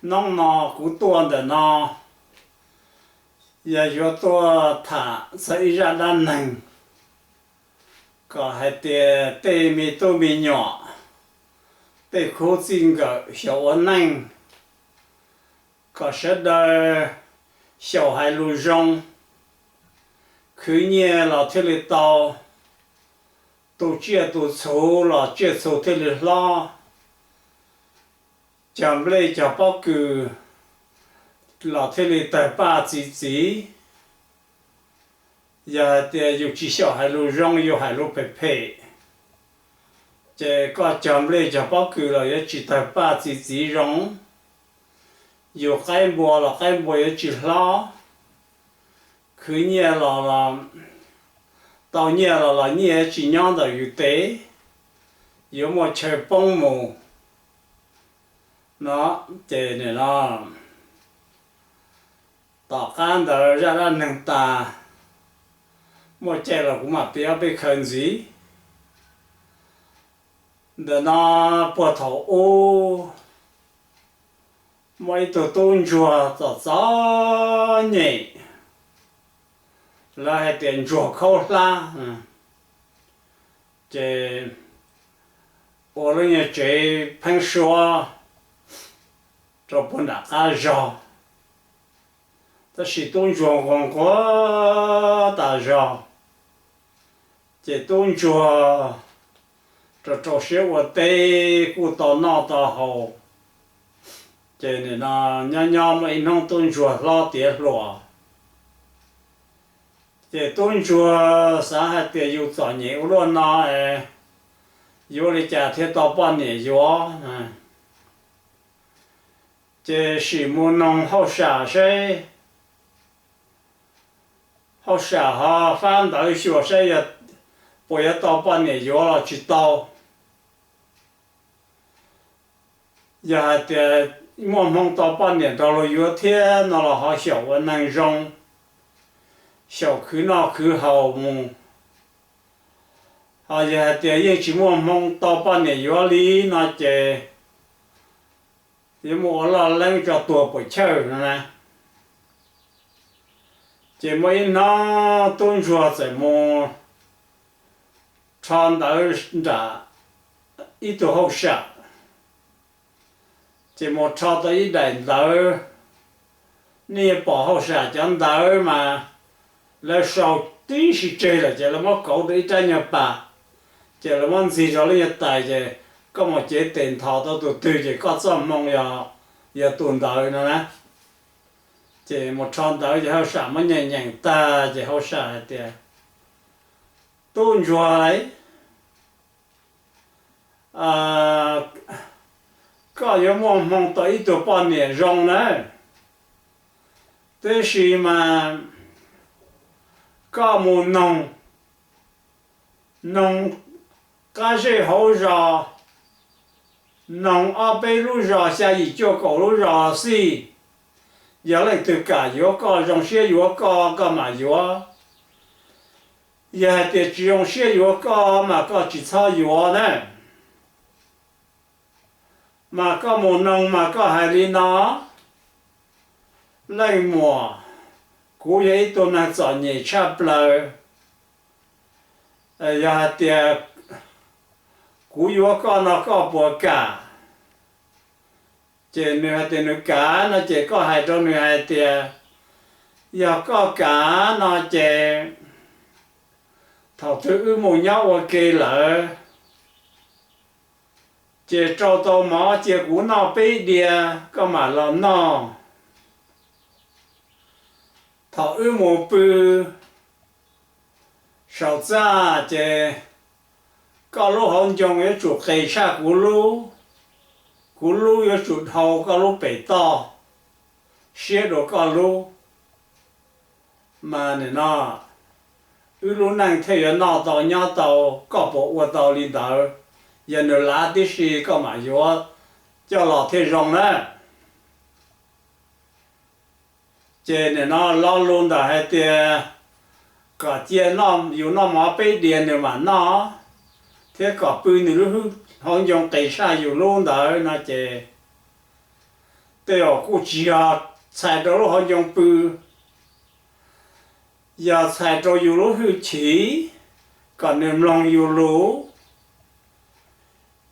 Hnub no kuv tuaj ntawm no yog yuav tuaj tham txog ib zaj dab neeg, kom hais tias tej me tub me nyuam, tej khub txij nkawm xyaum ua neej, kom sawv daws xyaum hais lus zoo, khwv nyiaj los thiaj li tau, tu tsiaj tu txhuv los tsiaj txhuv thiaj li hlob, cog nplej cog pob kws los thiaj li tawg paj txi txiv. Yog hais tias yus tsis xyaum hais lus zoo, yus hais lus phem phem, ces koj cog nplej cog pob kws los yuav tsis tawg paj txi txiv zoo. Yus qaib npua los qaib npua yuav tsis hlob. Khwv nyiaj los, tau nyiaj los los nyiaj yuav tsis nyob ntawm yus tes, yuav muaj chaw poob mus no. Ces nim no tom qab ntawd zaj dab neeg tas, muaj caij los kuv mam piav peb khaws ntxiv. Ntawm no puag thaum ub muaj ib tug tub ntsuag txom txom nyem, lawv hais tias ntsuag khaub hlab, ces ua lub nyuag tsev pheeb suab rau puag nram qab zog. Tab sis tub ntsuag nquag nquag tas zog, ces tub ntsuag rau rau siab ua teb kuj tau noj tau haus. Ces nim no nyob nyob muaj ib hnub tub ntsuag hlob tiav hluas, ces tub ntsuag xav hais tias yus txom nyem ua luaj no es yuav li cas thiaj tau poj niam yuav. Ces sim mus noog hauj sam seb, hauj sam ho fab ntawv xyuas saib puas yuav tau poj niam yuav los tsis tau. Yog hais tias muaj hmoo tau poj niam nrog luag yuav thiab no los ho xyaum ua neeg zoo, xyaum khwv noj khwv haus mus. Ho yog hais tias yeej tsis muaj hmoo tau poj niam yuav li no ces yuav mus ua loj leeb tso tuag puas chawj no na. Ces muaj ib hnub tub ntsuag txawm mus rho ntawv nram ib tug hauj sam, ces mus rho tau ib daim ntawv. Nej pom hauj sam cov ntawv mas lawv sau tib si tseg lawm ces lawv muab kauv tau ib rab nyuag pas, ces lawv muab ntxig rau lub nyuag tais, ces koj mus cev tes nthos tau tus twg ces koj txoj hmoo yog tus ntawd no na. Ces mus rho ntawv ces hauj sam muab nyeem nyeem tag ces hauj sam hais tias, tub ntsuag, koj yuav muaj hmoo tau ib tug poj niam zoo na, tab sis mas koj mus noog, noog qab zej hauv zos, noog ob peb lub zos, xya yim cuaj kaum lub zos xij, yog leej twg kam yuav koj, zoo siab yuav koj, koj mam yuav. Yog hais tias tsis zoo siab yuav koj mas koj tsis txhob yuav na. Mas koj mus noog mas koj hais li no, leej muam, kuv yog ib tug neeg txom nyem tshaj plaws, yog hais tias kuv yuav koj no koj puas kam? Ces nws hais tias nws kam no ces koj hais rau nws hais tias, yog koj kam no ces thaum twg wb mus nyob ua ke lawm, ces rau tau mov cia kuv noj peb diav koj mam los noj. Thaum wb mus pw saum txaj ces koj lub hauv ncoo yuav tsum qis tshaj kuv lub, kuv lub yuav tsum dhau koj lub pem toj, siab dua koj lub. Mas nim no wb lub neej thiaj yuav noj tau nyob tau, koj puas ua tau li ntawd? Yog nws lav tib si koj mam yuav coj los thiaj zoo na. Ces nim no lo lus ntawm hais tias kom cia yus noj mov peb diav nws mam noj, thiab kom pw nws lub hauv ncoo qis tshaj yus lub ntawd no ces tej zaum kuj tsis yog txhais rau lub hauv ncoo pw, yog txhais rau yus lub hwj chim, kom nws mloog yus lus.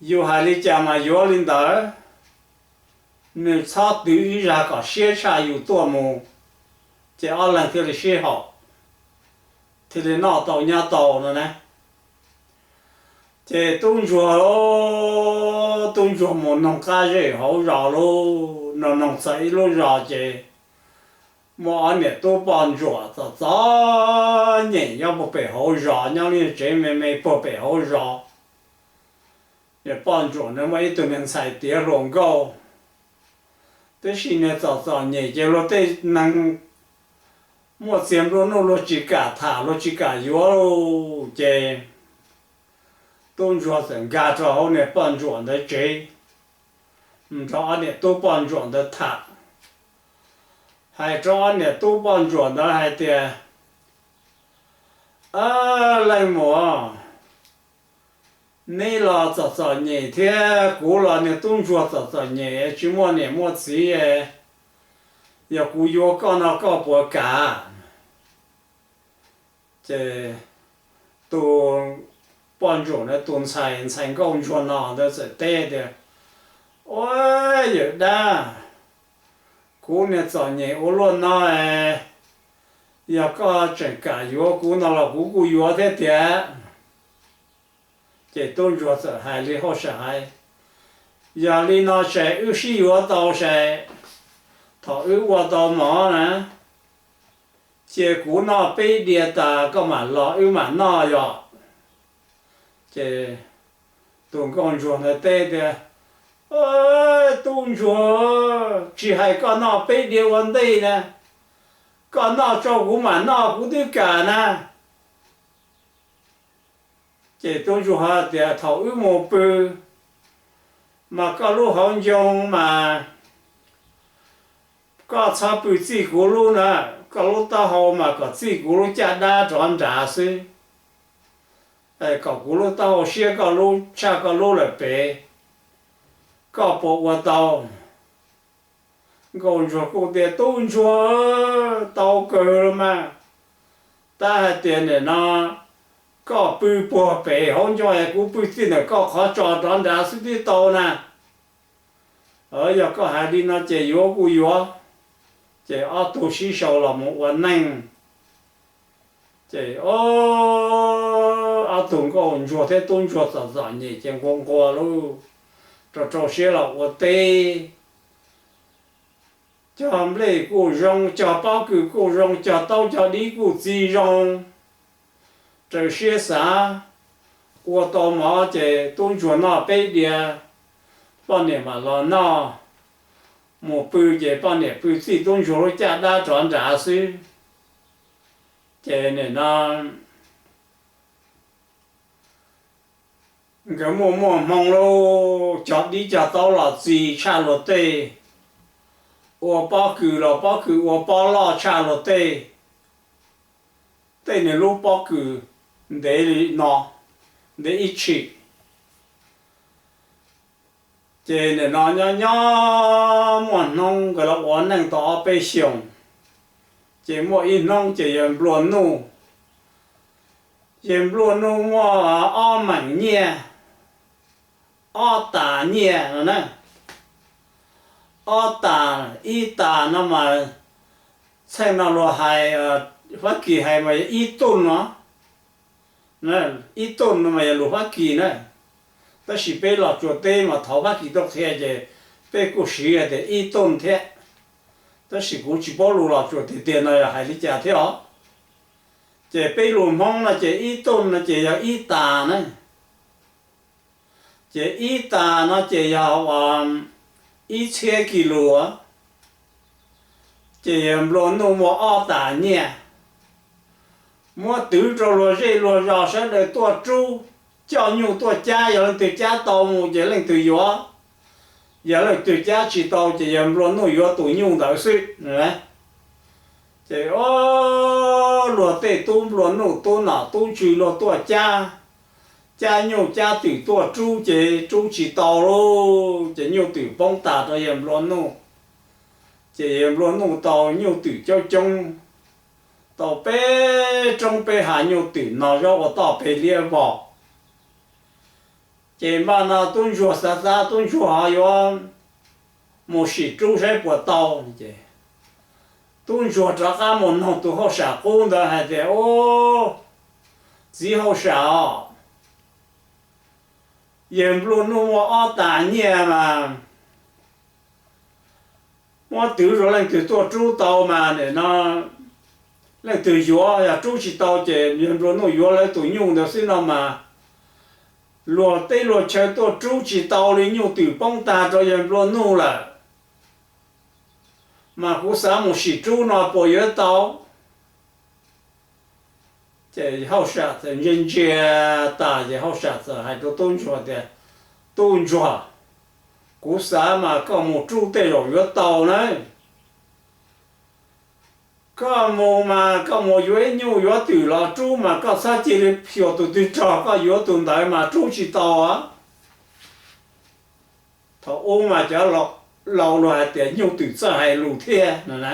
Yus hais li cas mas yuav li ntawd, nws txhob twv ib zag kom siab tshaj yus tuaj mus, ces ob leeg thiaj li sib haum, thiaj li noj tau nyob tau no na. Ces tub ntsuag, tub ntsuag mus noog qab zej hauv zos lauj, noog noog txog ib lub zos ces muaj ob niam tub poj ntsuam txom txom nyem nyob puag pem hauv zos, nyob lub tsev me me puag pem hauv zos. Niag poj ntsuam ntawd muaj ib tug niag ntxhais tiav hluas nkauj, tab sis niag txom txom nyem ces luag tej neeg muaj txiag nplua nuj luag tsis kam tham luag tsis kam yuav, ces tub ntsuag txawm nkag rau hauv niag poj ntsuam ntawd tsev, nrog ob niam tub poj ntsuam ntawd tham, hais rau ob niam tub poj ntsuam ntawd hais tias, Leej muam, neb los txom txom nyem thiab kuv los niag tub ntsuag txom txom nyem tsis muaj niam muaj txiv, yog kuv yuav koj no koj puas kam? Ces tus poj ntsuam na, tus ntxhais ntxhais nkauj ntsuag no ntawd txawm teb tias, Ua, yawm dab, kuv niag txom nyem ua luaj no, yog koj tseem kam yuav kuv no los kuv kuj yuav thiab tiag. Ces tub ntsuag txawm hais li hauj sam hais, Yog li no ces wb sib yuav tau ces thaum wb ua tau mov na, cia kuv noj peb diav tas koj mam los wb mam noj yom. Ces tus nkauj ntsuag ntawd teb tias, Tub ntsuag, tsis hais koj noj peb diav ua ntej na, koj noj tso kuv mam noj kuv twb kam na. Ces tub ntsuag hais tias, Thaum wb mus pw mas koj lub hauv ncoo mas koj txhob pw txij kuv lub na, koj lub taub hau mas kom txij kuv lub caj dab rov nrad xwb, kom kuv lub taub hau siab koj lub tshaj koj lub lawm pem, koj puas ua tau? Nkauj ntsuag kuj tias, Tub ntsuag, tau kawg los mas, tab hais tias nim no koj pw puag pem hauv ncoo es kuv pw txij ntawm koj qhov tso rov nrad xwb twb tau na. Yog koj hais li no ces yuav kuj yuav. Ces ob tug sib sau los mus ua neej. Ces ob tug nkauj ntsuag thiab tub ntsuag txom txom nyem ces nquag nquag lauj, rau rau siab los ua teb. Cog nplej kuj zoo, cog pob kws kuj zoo, cog taub cog dib kuj txi zoo. Raws siab xav, ua tau mov ces tub ntsuag noj peb diav, poj niam mam los noj. Mus pw ces poj niam pw txij tub ntsuag lub caj dab rov nrad xwb. Ces nim no nkawd muaj muaj hmoo lauj, cog dib cog taub los txi tshaj luag tej, ua pob kws los pob kws ua pob loj tshaj luag tej. Tej nws lub pob kws ntev li no, ntev ib tshim. Ces nim no nyob nyob muaj hnub nkawd los ua neej tau ob peb xyoos, ces muaj ib hnub ces yawg nplua nuj, yawg nplua nuj muaj ob meem nyiaj, ob tas nyiaj no na. Ob tas, ib tas no mas txheej no luag hais, Fab Kis hais mas yog ib tuj no, ib tuj no mas yog lus Fab Kis na. Tab sis peb Los Tsuas teb mas thaum Fab Kis tuaj qhia ces peb kuj siv hais tias ib tuj thiab. Tab sis kuv tsis paub lus Los Tsuas tiag tiag no yog hais li cas thiab os. Ces peb lus Hmoob no ces ib tuj no ces yog ib tas na. Ces ib tas no ces yog ua ib txhiab kis lus, ces yawg nplua nuj muaj ob tas nyiaj, muab twv rau luag zej luag zos sawv daws tuaj rub, coj nyuj tuaj cab, yog leej twg cab tau mus ces leej twg yuav, yog leej twg cab tsis tau ces yawg nplua nuj yuav tus nyuj ntawd xwb. Ces luag tej tub nplua nuj tub nom tub tswv luag tuaj cab, cab nyuj cab twm tuaj rub ces rub tsis tau lauj, ces nyuj twm poob tas rau yawg nplua nuj. Ces yawg nplua nuj tau nyuj twm coob coob, tau peb roob peb hav nyuj twm no zaub ua toj peg liab vog. Ces npaj no tub ntsuag xav xav tub ntsuag ho yuav mus sim rub saib puas tau. Ces tub ntsuag rov qab mus noog tus hauj sam qub ntawd hais tias, Ub, txiv hauj sam os, yawg nplua nuj muaj ob tas nyiaj mas muab twv rau leej twg tuaj rub tau mas nim no leej twg yuav, yog rub tsis tau ces yawg nplua nuj yuav lawv tus nyuj ntawd xwb no mas luag teb luag chaw tuaj rub tsis tau li, nyuj twm poob tag rau yawg nplua nuj lawm. Mas kuv xav mus sim rub no puas yuav tau? Ces hauj sam txawm ntsia ntsia tas ces hauj sam txawm hais rau tub ntsuag tias, Tub ntsuag, kuv xav mas koj mus rub tej zaum yuav tau na. Koj mus mas koj mus yuav ib nyuj yuav twm los rub mas koj txhob cia li xyuas tus twg rog koj yuav tus ntawd mas rub tsis tau. Thaum ub mas cov laus luag hais tias nyuj twm txawj hais lus thiab no na.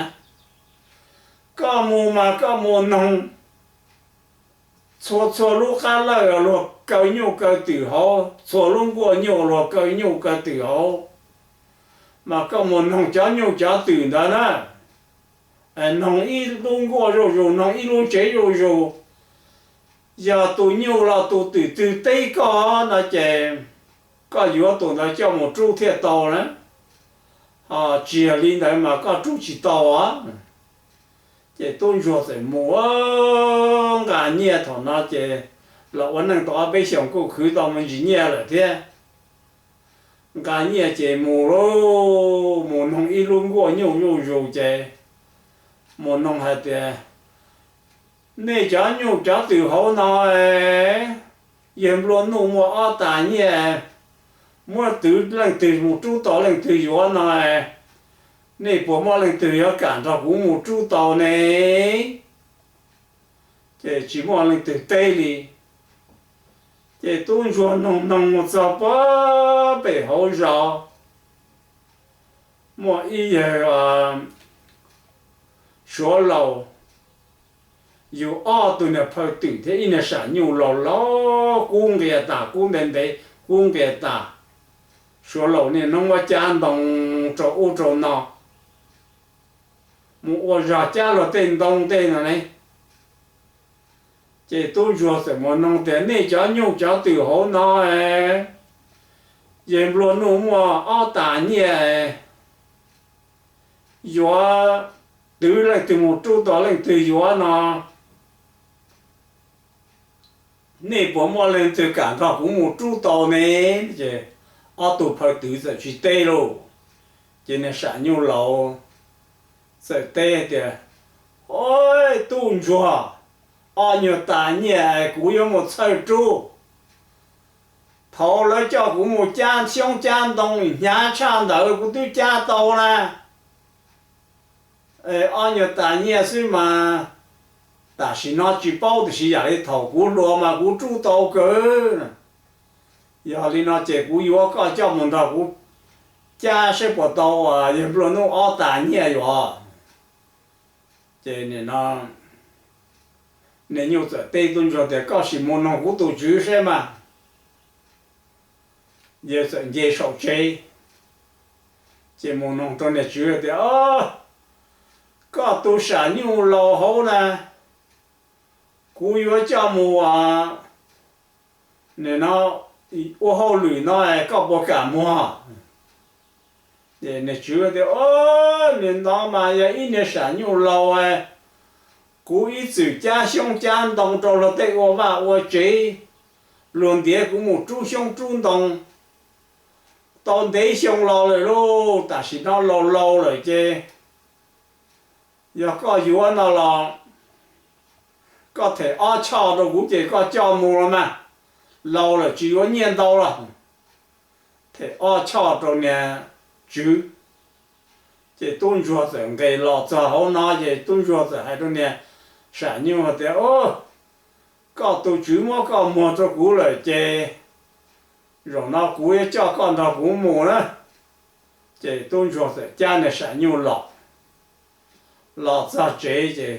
Koj mus mas koj mus noog txhua txhua lub qab lawj luag kaw nyuj kaw twm hauv, txhua lub nkuaj nyuj luag kaw nyuj kaw twm hauv, mas koj mus noog cov nyuj cov twm ntawd na. Noog ib lub nkuaj zuj zus, noog ib lub tsev zuj zus, yog tus nyuj los tus twm twg teb koj no ces koj yuav tus ntawd coj mus rub thiaj tau na. Ho tsis yog li ntawd mas koj rub tsis tau. Ces tub ntsuag txawm mus nqa nyiaj, thaum no ces los ua neej tau ob peb xyoos kuj khwv tau me ntsis nyiaj lawm thiab. Nqa nyiaj ces mus lauj, mus noog ib lub nkuaj nyuj zuj zus ces mus noog hais tias, Nej cov nyuj cov twm hauv no, yawg nplua nuj muaj ob tas nyiaj, muab twv leej twg mus rub tau leej twg yuav no, nej puas muaj leej twg yuav kam nrog kuv mus rub tau ne? Ces tsis muaj leej twg teb li. Ces tub ntsuag noog noog mus txog puag pem hauv zos, muaj ib yawg Suav laus yug ob tug niag phaw twm thiab ib niag sam nyuj laus laus kub nqias tas, kub ntev ntev kub nqias tas. Suav laus niaj hnub muab cab ntoo rau ub rau no, mus ua zog cab luag tej ntoo tej no ne. Ces tub ntsuag txawm mus noog tias, Nej cov nyuj cov twm hauv no, yawg nplua nuj muaj ob tas nyiaj, yuav twv leej twg mus rub tau leej twg yuav no, nej puas muaj leej twg kam nrog kuv mus rub tau ne? Ces ob tug phaw twm txawm tsis teb lauj. Ces niag sam nyuj laus txawm teb tias, Tub ntsuag, ob nyuag tas nyiaj kuv yuav mus txhawj rub. Thaum lawv coj kuv mus cab xyoob cab ntoo hnyav tshaj ntawd kuv twb cab tau na. Ob nyuag tas nyiaj xwb mas tam sim no tsis paub, tiam sis yam li thaum kuv hluas mas kuv rub tau kawg. Yog li no ces kuv yuav koj coj mus nrog kuv cab saib puas tau yawg nplua nuj ob tas nyiaj yuav. Ces nim no niag nyuj txawm teb tub ntsuag tias, Koj sim mus noog kuv tus tswv saib mas. Yawg txawm nce saum tsev, ces mus noog rau niag tswv tias, Koj tus sam nyuj laus hauv na, kuv yuav coj mus ua hauj lwm no, koj puas kam muag? Niag tswv tias, Niag ntawd mas yog ib niag sam nyuj laus, kuv ib txwm cab xyoob cab ntoo rau luag tej ua vaj ua tsev, luag ntiav kuv mus rub xyoob rub ntoo tau ntev xyoo los lawm lauj, tam sim no laus laus lawm ces yog koj yuav no los koj them ob choj rau kuv ces koj coj mus los mas, laus lawm tsis yuav nyiaj ntau los. Them ob choj rau niag tswv. Ces tub ntsuag txawm nqes los txog hauv no ces tub ntsuag txawm hais rau niag sam nyuj tias, Koj tus tswv muab koj muag rau kuv lawm ces zaum no kuv yuav coj koj nrog kuv mus na. Ces tub ntsuag txawm cab niag sam nyuj los. Los txog tsev ces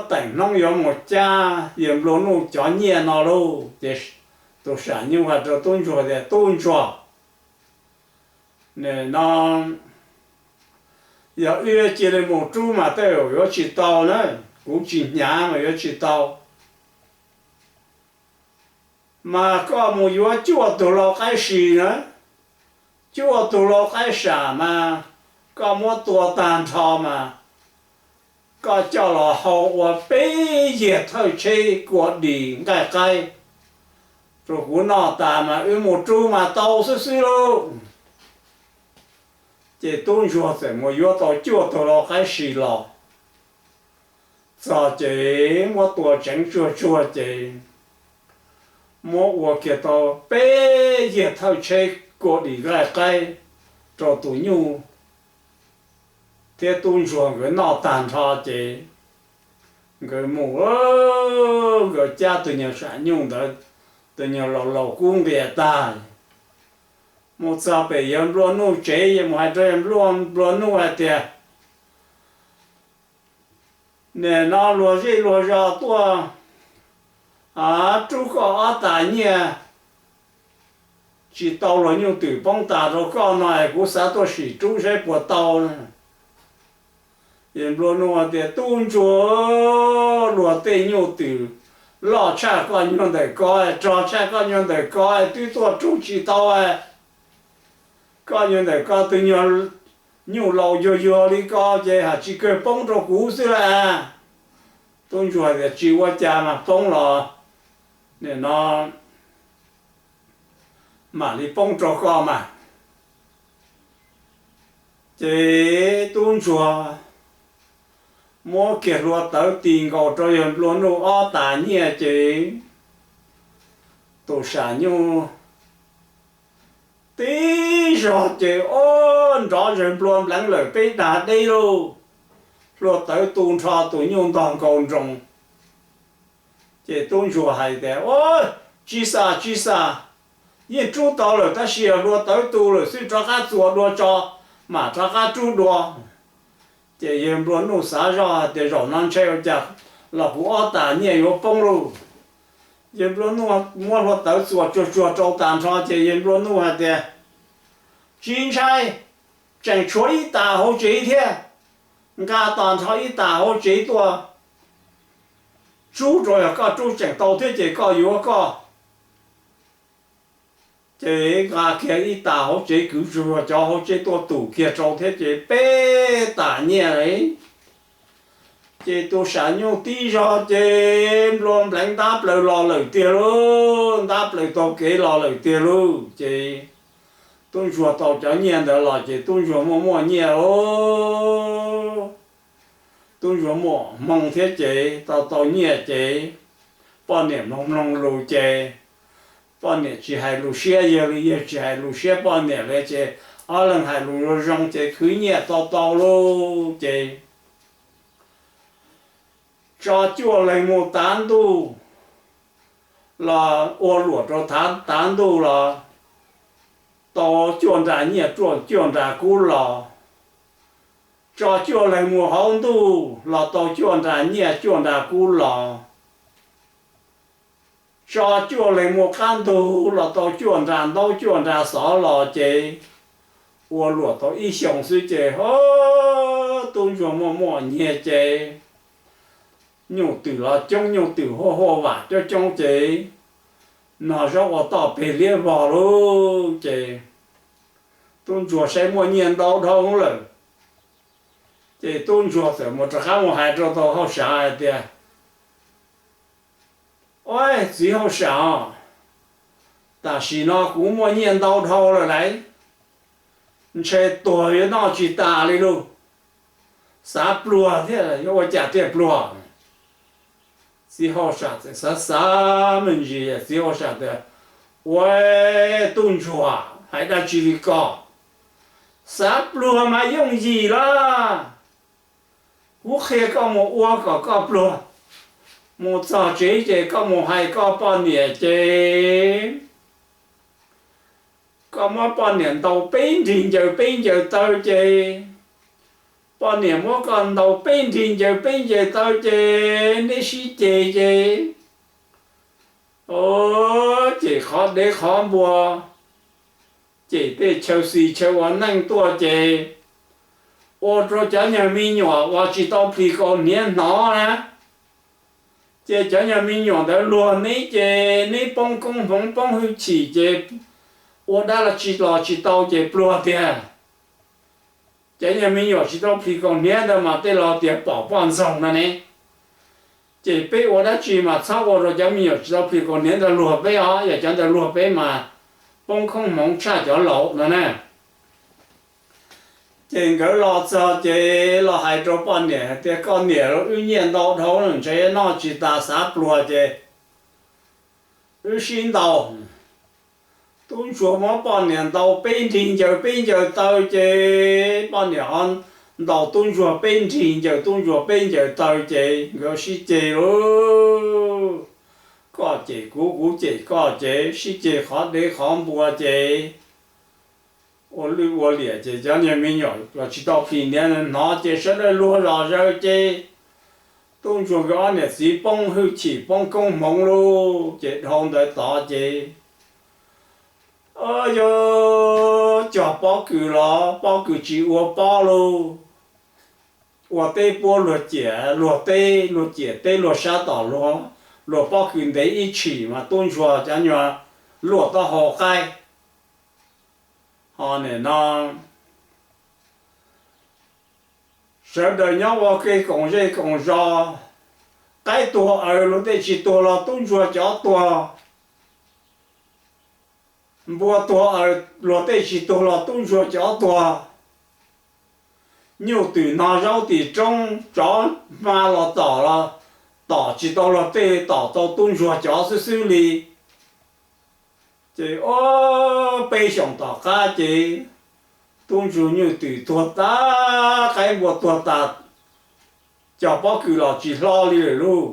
teem hnub yuav mus cab yawg nplua nuj cov nyiaj no lauj. Ces tus sam nyuj hais rau tub ntsuag tias, Tub ntsuag, no yog wb cia li mus rub mas tej zaum yuav tsis tau na, kuv tsis hnyav mas yuav tsis tau. Mas koj mus yuav cuaj tug lau qaib si na, cuaj tug lau qaib sam mas koj muab tua tag nrho mas koj coj los hau ua peb yag thawj tsheb kua dis nqaij qaib rau kuv noj tas mas wb mus rub mas tau xwb xwb lauj. Ces tub ntsuag txawm mus yuav tau cuaj tug lau qaib si los txog ces muab tua tseev tsuag tsuag ces muab ua kiag tau peb yag thawj tsheb kua dis nqaij qaib rau tus nyuj thiab tub ntsuag nkawd noj tag nrho ces nkawd mus, nkawd cab tus nyuag sam nyuj ntawd, tus nyuag laus laus kub nqias tag, mus txog pem yawg nplua nuj tsev, yawg mus hais rau yawg nplua nuj hais tias, Nim no luag zej luag zos tuaj rub koj ob tas nyiaj, tsis tau luag nyuj twm poob tas rau koj no es kuv xav tuaj sim rub saib puas tau. Yawg nplua nuj tias, Tub ntsuag, luag tej nyuj twm loj tshaj koj nyuag ntawm ko, rog tshaj koj nyuag ntawm ko, twb tuaj rub tsis tau. Koj nyuag ntawm ko tus nyuag nyuj laus yuag yuag li ko ces haj tsis kawg poob rau kuv xwb las. Tub ntsuag tias, Tsis ua cas mas, poob los nim no mam li poob rau koj mas. Ces tub ntsuag muab kiag hlua tawv tis nkaus rau yawg nplua nuj ob tas nyiaj ces tus sam nyuj tib zog ces ob nrov zawg nplua npleev lawm peb dag deb lauj. Hlua tawv tu nrho tus nyuj ntog nkaus nroos. Ces tub ntsuag hais tias, Tsis xam tsis xam, yeej rub tau lawm tab sis hlua tawv tu lawm xwb, rov qab txuas dua tso, mam rov qab rub dua. Ces yawg nplua nuj xav zoj hais tias, Zaum no ntshe ua cas los kuv ob tas nyiaj yuav poob lauj. Yawg nplua nuj muab hlua tawv txuas tsuag tsuag rau tas nrho ces yawg nplua nuj hais tias, Tsis ntshai, tseem tshuav ib tas hauv tsev thiab, nqa tos nrho ib tas hauv tsev tuaj tsub rau, yog koj rub tseem tau thiab ces koj yuav koj. Ces nqa kiag ib tas hauv tsev, kwv tsuag cov hauv tsev tuaj tus kiag rau thiab ces peb tas nyiaj li. Ces tus sam nyuj tib zog ces nplua npleev ntab plaws los lawm tiag lauj, ntab plaws taug kev los lawm tiag lauj. Ces tub ntsuag tau cov nyiaj ntawd los ces tub ntsuag muaj muaj nyiaj lauj. Tub ntsuag muaj hmoo thiab ces tau tau nyiaj ces poj niam mloog mloog lus ces poj niam tsis hais lus siab yawg li, yawg tsis hais lus siab poj niam li ces ob leeg hais lus zoo zoo ces khwv nyiaj tau tau lauj. Ces tso cuaj leeg mus tav ntuj los ua luam rau tav ntuj los tau cuaj nra nyiaj cuaj nra kub los. Tso cuaj leeg mus hauv ntuj los tau cuaj nra nyiaj cuaj nra kub los. Tso cuaj leeg mus qab ntug los tau cuaj nra ntaub cuaj nra xov los ces ua luam tau ib xyoos xwb ces ho tub ntsuag muaj muaj nyiaj ces nyuj twm los coob, nyuj twm huaj huaj vam coob coob ces nog zaub ua toj peg liab vog lauj. Ces tub ntsuag saib muaj nyiaj ntau dhau lawm ces tub ntsuag txawm mus rov qab mus hais rau tau hauj sam hais tias, Ua txiv hauj sam, tam sim no kuv muaj nyiaj ntau dhau lawm lauj, ntshe tuag yuav noj tsis tas li lauj. Xav pluag thiab, yuav ua cas thiaj pluag? Txiv hauj sam txawm xav xav me ntsis, txiv hauj sam tias, Ua tub ntsuag, hais dab tsi li ko? Xav pluag mas yooj yim lauj. Kuv qhia koj mus ua kom koj pluag, mus txog tsev ces koj mus hais koj poj niam ces koj muab poj niam ntaus peb nrig ncaws peb ncaws taw ces poj niam muab koj ntaus peb nrig ncaws peb ncaws taw ces neb sib ceg ces, o, cem qhov dev qhov npua, cem tej chaw xis chaw ua neej tuaj ces ua rau cov nyuag me nyuam uas tsis tau plis kaus hniav hnov na, ces cov nyuag me nyuam ntawd luag neb ces neb poob koob hmoov poob hwj chim ces ua dab los tsis los tsis tau ces pluag tiag. Cov nyuag me nyuam tsis tau plis kaus hniav ntawd mas tej laus tias pom poj ntxoog no ne. Ces peb ua dab tsi mas txhob ua rau cov me nyuam tsis tau plis kaus hniav ntawd luag peb os, yog cov ntawd luag peb mas poob koob hmoov tshaj cov laus no na. Ces nkawd los txog ces los hais rau poj niam tias, koj niam, wb nyiaj ntau dhau ntshe noj tsis tas xav pluag ces wb sib ntaus. Tub ntsuag muab poj niam ntaus peb nrig ncaws peb ncaws taw ces poj niam ho ntaus tub ntsuag peb nrig ncaws tub ntsuag peb ncaws taw ces nkawd sib ceg lauj. Koj cem kuv kuv cem koj ces sib ceg qhov dev qhov npua ces ua lwj ua liam ces cov niag me nyuam los tsis tau plis hniav hnov ces sawv daws luag zom zaws ces tub ntsuag nkawd ob niam txiv poob hwj chim poob koob hmoov lauj. Ces dhau ntawd tod ces, o, yog cog pob kws los pob kws tsis ua pob lauj, ua teb puab luag ciam luag teb, luag ciam teb luag sab tom luag, luag pob kws ntev ib tshim mas tub ntsuag cov nyuag luaj taub hau qaib. Ho nim no sawv daws nyob ua ke koom zej koom zos, qaib tuag aws luag tej tsis tuag los tub ntsuag cov tuag, npua tuag aws luag tej tsis tuag los tub ntsuag cov tuag, nyuj twm no zaub tim roob tsov hma los tom, tom tsis tau luag tej, tom tau tub ntsuag cov xwb xwb li. Ces ob peb xyoos tom qab ces tub ntsuag nyuj twm tuag tas, qaib npua tuag tas, cog pob kws los tsis hlo li lawm lauj.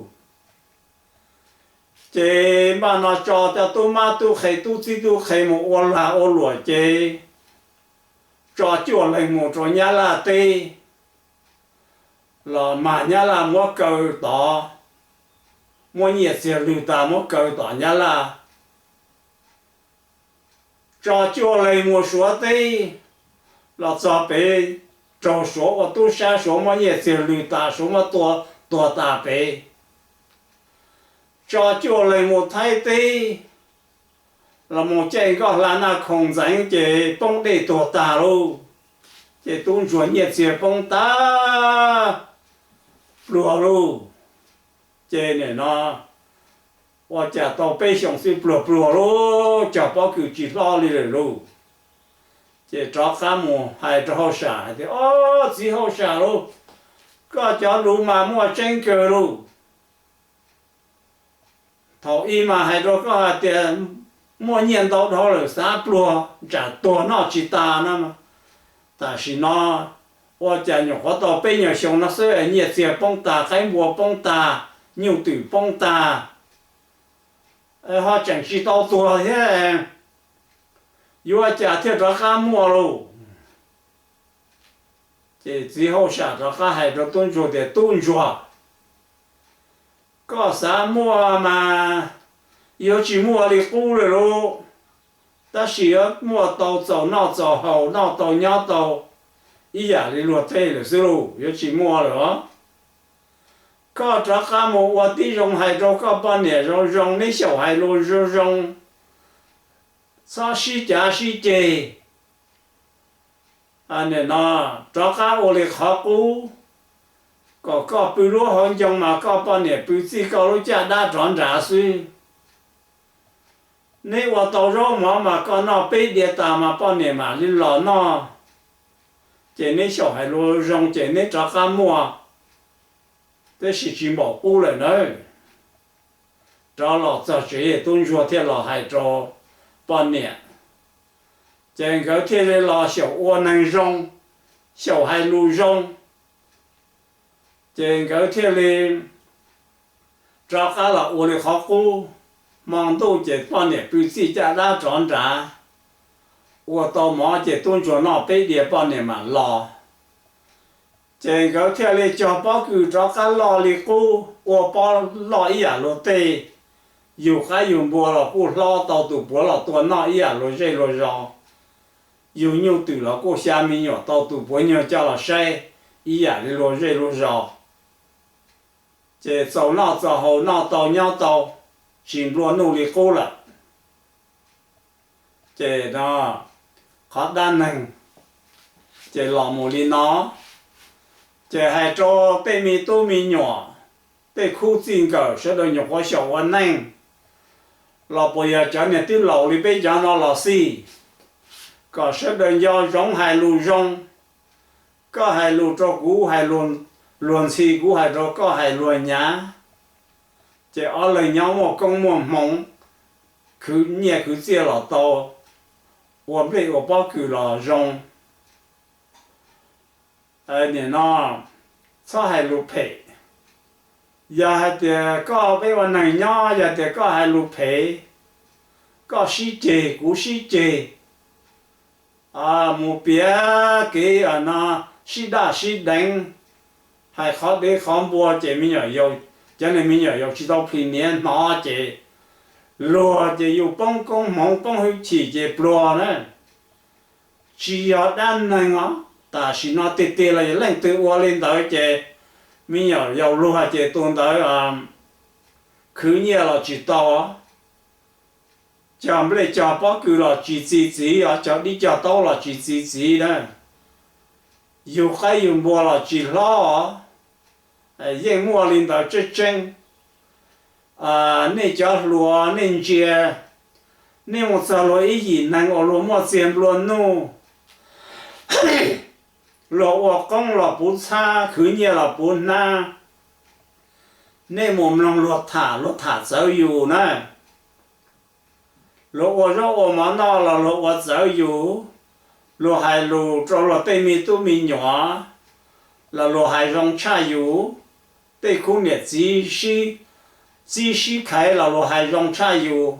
Ces npaj no tso cov tub mab tub qhe tub txib tub qhe mus ua lag ua luam ces tso cuaj leeg mus rau Nyab Laj teb, los mag Nyab Laj muab kaw tod, muab nyiaj txiag lwg tas muab kaw tom Nyab Laj. Tso cuaj leeg mus Suav teb, los txog pem raug Suav ua tub sab, Suav muab nyiaj txiag lwg tas, Suav muab tua tuag tas pem. Tso cuaj leeg mus Thaib teb, los mus caij nkoj hla Naj Khoom ntxeev ces poob dej tuag tag lauj. Ces tub ntsuag nyiaj txiag poob tag pluag lauj. Ces nim no ua cas tau peb xyoos xwb pluag pluag lauj, cog pob kws tsis hlo li lawm lauj. Ces rov qab mus hais rau hauj sam hais tias, ob txiv hauj sam lauj, koj cov lus mas muaj tseeb kawg lauj. Thaum ub mas hais rau koj hais tias muaj nyiaj ntau dhau lawm xav pluag tsam tuag noj tsis tas no, tam sim no ua cas nyuam qhuav tau peb nyuag xyoo no xwb nyiaj txiag poob tag, qaib npua poob tag, nyuj twm poob tag, ho tseem tsis tau tuag thiab, yuav ua cas thiaj rov qab muaj lauj? Ces txiv hauj sam rov qab hais rau tub ntsuag tias, tub ntsuag, koj xav muaj mas yuav tsis muaj li qub lawm lauj, tab sis yuav muaj tau txaus noj txaus haus, noj tau nyob tau ib yam li luag tej lawm xwb lauj, yuav tsis muaj lawm os. Koj rov qab mus ua tib zoo hais rau koj poj niam zoo zoo, neb xyaum hais lus zoo zoo, txhob sib cav sib ceg. Nim no rov qab ua li qhov qub, kom koj pw lub hauv ncoo mas koj poj niam pw txij koj lub caj dab rov nrad xwb. Neb ua tau zaub mov mas koj noj peb diav tas mas poj niam mam li los noj. Ces neb xyaum hais lus zoo ces neb rov qab muaj, tab sis tsis npaum qub lawm nawb. Rov los txog tsev tub ntsuag thiaj los hais rau poj niam. Ces nkawd thiaj li los xyaum ua neeg zoo, xyaum hais lus zoo. Ces nkawd thiaj li rov qab los ua li qhov qub. Hmo ntuj ces poj niam pw txij caj dab rov nrad, ua tau mov ces tub ntsuag noj peb diav poj niam mam los. Ces nkawd thiaj li cog pob kws rov qab loj li qub, ua pob loj ib yam luag tej. Yug qaib yug npua los kuj hlob tau tus puav los tua noj ib yam luag zej luag zos. Yug nyuj twm los kuj xya me nyuam tau tus puav nyuag coj los saib ib yam li luag zej luag zos. Ces txaus noj txaus haus, noj tau nyob tau, tsis nplua nuj li qub lawm. Ces no qhov dab neeg ces los mus li no. Ces hais rau tej me tub me nyuam, tej khub txij nkawm sawv daws nyuam qhuav xyaum ua neej los puas yog cov niag twb laus li peb cov no los xij, kom sawv daws nco ntsoov hais lus zoo. Koj hais lus rau kuv hais luag ntxhi, kuv hais rau koj hais luag nyav, ces ob leeg nyob muaj koob muaj hmoov, khwv nyiaj khwv txiaj los tau, ua nplej ua pob kws los zoo. Nim no txhob hais lus phem. Yog hais tias koj peb ua neeg nyob, yog tias koj hais lus phem, koj sib ceg kuv sib ceg, mus piav kev no sib daj sib deev, hais qhov dev qhov npua ces me nyuam yaus, cov niag me nyuam yaus tsis tau plhis niav hnov ces luag ces yus poob koob hmoov poob hwj chim ces pluag na. Tsis yog dab neeg os, tam sim no tiag tiag los yog leej twg ua li ntawd ces me nyuam yaus luag ces tus ntawd khwv nyiaj los tsis tau, cog nplej cog pob kws los tsis txi txiv os, cog dib cog taub los tsis txi txiv na, yug qaib yug npua los tsis hlob os. Yeej muaj li ntawd tseeb tseeb. Nej cov hluas nej ntsia, nej mus txog luag ib yim neeg uas luag muaj txiag nplua nuj, luag ua qoob los puv txhab, khwv nyiaj los puv hnab, nej mus mloog luag tham, luag tham txawv yus na. Luag ua zaub ua mov noj los luag ua txawv yus, luag hais lus rau luag tej me tub me nyuam los luag hais zoo tshaj yus, tej khub niam txiv sib khaiv los luag hais zoo tshaj yus,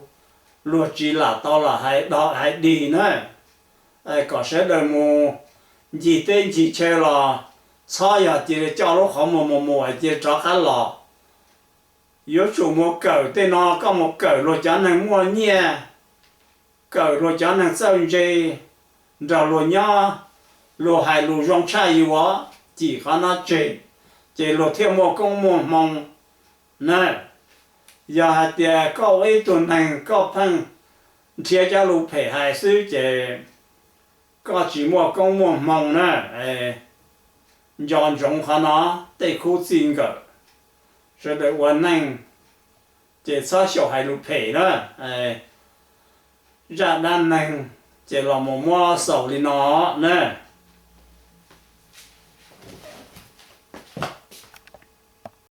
luag tsis lam tau los hais dog hais dig na. Kom sawv daws mus ncig teb ncig chaw los txhob yog cia li coj lub qhov muag mus mus cia li rov qab los. Yuav tsum mus kawm tej no, koj mus kawm luag cov neeg muaj nyiaj, kawm luag cov neeg txawj ntse, nrog luag nyob, luag hais lus zoo tshaj yus, cim qhov no tseg, ces luag thiaj muaj koob muaj hmoo na. Yog hais tias koj ua ib tug neeg koj pheej nrhiav cov lus phem hais xwb ces koj tsis muaj koob muaj hmoo na. Nco ntsoov qhov no, tej khub txij nkawm sawv daws ua neej ces txhob xyaum hais lus phem na. Zaj dab neeg ces los mus muab xaus li no na.